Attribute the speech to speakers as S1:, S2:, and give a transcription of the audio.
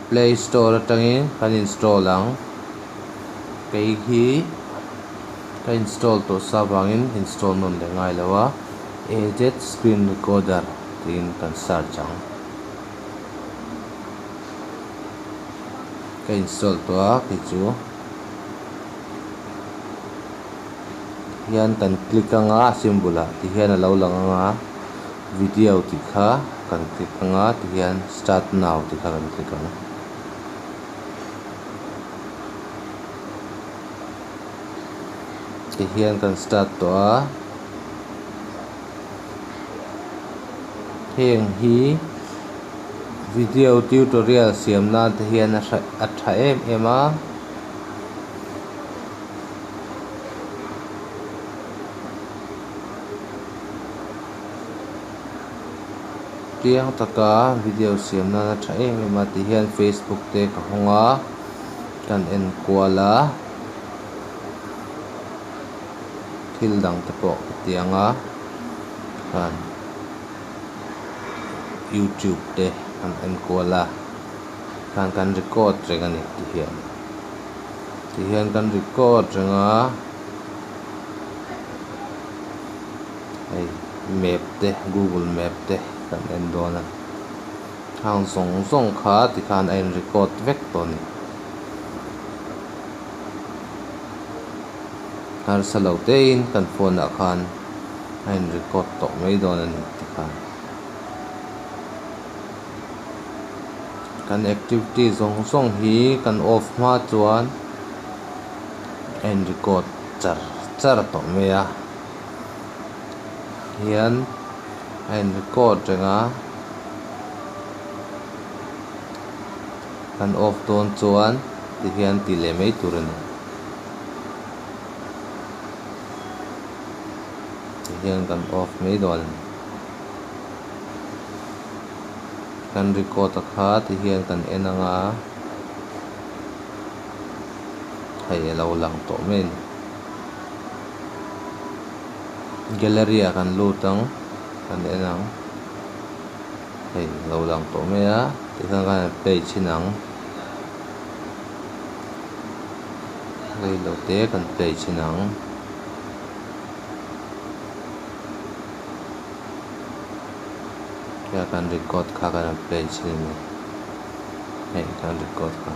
S1: Play Store atangin kan install ang. Kei hi ka install tawh sa avangin install nawn leh ngai lo a. AZ Screen Recorder tiin kan search ang. Ka install tawh a kei chu. Hian kan click anga a symbol ah tihian a lo lang anga video tih kha kan click anga tihian start now tih kha kan click ang. Tihian kan start tawh a heng hi video tutorial siam nan te hian a tha em em a. Chiang taka video siam nan a tha em em a ti hian facebook te ka hawng a kan en kual a thil dang te pawh ka ti ang a khan youtube te kan en kual a khan kan record reng a ni ti hian. Tihian kan record reng a hei map te google map te kan en dawn a hang zawng zawng kha tikhan a in record vek tawh a ni harsa lo te in kan phone ah khan a in record tawh mai dawn a ni tikhan. Kan activity zawng zawng hi kan off hma chuan a in record char char tawh mai a hian a in record reng a kan off dawn chuan tihian tih leh mai tur a ni tihian kan off mai dawn a ni. Kan record a kha ti hian kan en ang a hei a lo lang tawh mai a ni gallery ah kan lut ang kan en ang hei a lo lang tawh mai a tikhan kan han play chhin ang reilote kan play chhin ang. Hei kan record kha kan han play chhin a ni hei kan record kha.